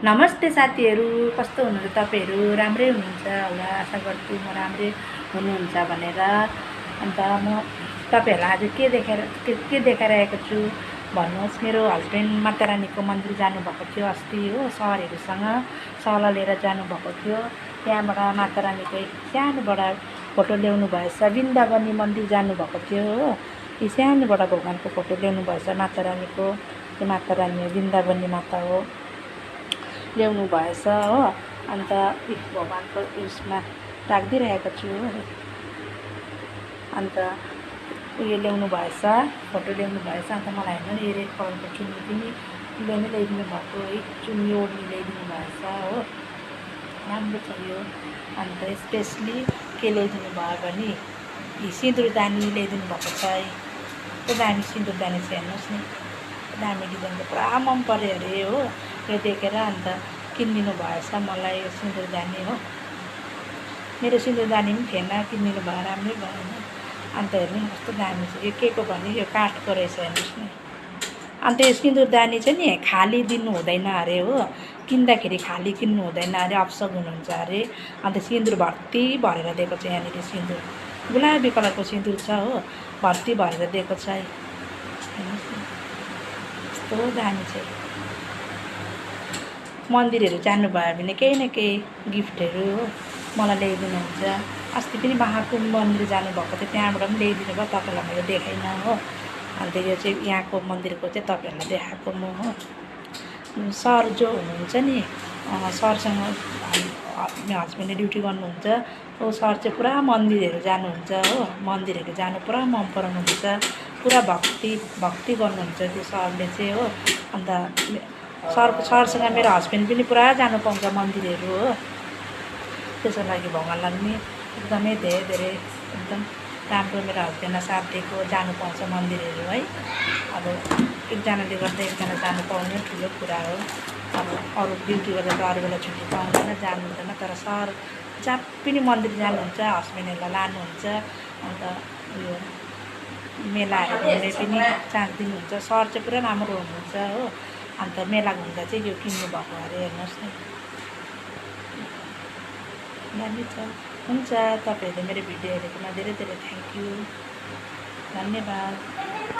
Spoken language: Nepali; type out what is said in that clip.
नमस्ते साथीहरू, कस्तो हुनुहुन्छ तपाईँहरू? राम्रै हुनुहुन्छ होला, आशा गर्छु म राम्रै हुनुहुन्छ भनेर। अन्त म तपाईँहरूलाई आज के देखाइरहेको छु भन्नुहोस्। मेरो हस्बेन्ड मातारानीको मन्दिर जानुभएको थियो अस्ति हो, सरहरूसँग सल्लाह लिएर जानुभएको थियो। त्यहाँबाट मातारानीको एक सानोबाट फोटो ल्याउनु भएछ। वृन्दावनी मन्दिर जानुभएको थियो हो, यी सानोबाट भगवान्को फोटो ल्याउनु भएछ मातारानीको। त्यो मातारानी वृन्दावनी माता हो, ल्याउनु भएछ हो। अन्त भगवान्को उयसमा राखिदिइरहेको छु हो। अन्त उयो ल्याउनु भएछ, फोटो ल्याउनु भएछ। अन्त मलाई हेर्नु नि, यो रेड कलरको चुन्नी पनि उसले नै ल्याइदिनु भएको, है चुन्नी ओढ्नी ल्याइदिनु भएछ हो, राम्रो छ यो। अन्त स्पेसली के ल्याइदिनु भयो भने सिन्दुरदानी ल्याइदिनु भएको छ है। त्यो दामी सिन्दुरदानी छ, हेर्नुहोस् नि, दामी डिजाइनको पुरा मन पऱ्यो अरे हो यो देखेर। अन्त किनिदिनु भएछ मलाई यो सिन्दुरदानी हो। मेरो सिन्दुरदानी पनि थिएन, किनिदिनु भयो, राम्रै भयो होइन। अन्त हेर्नु नि कस्तो दामी छ यो, के को भने यो काठको रहेछ, हेर्नुहोस् न। अन्त यो सिन्दुरदानी चाहिँ नि खाली दिनु हुँदैन अरे हो, किन्दाखेरि खाली किन्नु हुँदैन अरे, अपसग हुनुहुन्छ अरे। अन्त सिन्दुर भर्ती भरेर दिएको छ यहाँनिर, सिन्दुर गुलाबी कलरको सिन्दुर छ हो, भर्ती भरेर दिएको छ है, हेर्नुहोस् न कस्तो दामी छ। मन्दिरहरू जानुभयो भने केही न केही गिफ्टहरू हो मलाई ल्याइदिनुहुन्छ। अस्ति पनि महाकुम्भ मन्दिर जानुभएको थियो, त्यहाँबाट पनि ल्याइदिनु भयो, तपाईँलाई मैले देखाइनँ हो। अन्त यो चाहिँ यहाँको मन्दिरको चाहिँ तपाईँहरूलाई देखाएको म हो। सर जो हुनुहुन्छ नि, सरसँग मेरो हस्बेन्डले ड्युटी गर्नुहुन्छ, ऊ सर चाहिँ पुरा मन्दिरहरू जानुहुन्छ हो, मन्दिरहरू जानु पुरा मन पराउनुहुन्छ, पुरा भक्ति गर्नुहुन्छ त्यो सरले चाहिँ हो। अन्त सरसँग मेरो हस्बेन्ड पनि पुरा जानु पाउँछ मन्दिरहरू हो। त्यसको लागि भगवान्लाई पनि एकदमै धेरै एकदम राम्रो मेरो हस्बेन्डलाई साथ दिएको, जानु पाउँछ मन्दिरहरू है। अब एकजनाले गर्दा एकजना जानु पाउनु ठुलो कुरा हो। अब अरू ड्युटी गर्दा त अरू बेला छुट्टी पाउँदैन, जानु हुँदैन, तर सर जहाँ पनि मन्दिर जानुहुन्छ, हस्बेन्डहरूलाई लानुहुन्छ। अन्त उयो मेलाहरू घुम्ने पनि चान्स दिनुहुन्छ। सर चाहिँ पुरा राम्रो हुनुहुन्छ हो। अन्त मेला घुम्दा चाहिँ यो किन्नु भएको अरे, हेर्नुहोस् न, दामी छ। हुन्छ, तपाईँहरूले मेरो भिडियो हेरेकोमा धेरै धेरै थ्याङ्क यू, धन्यवाद।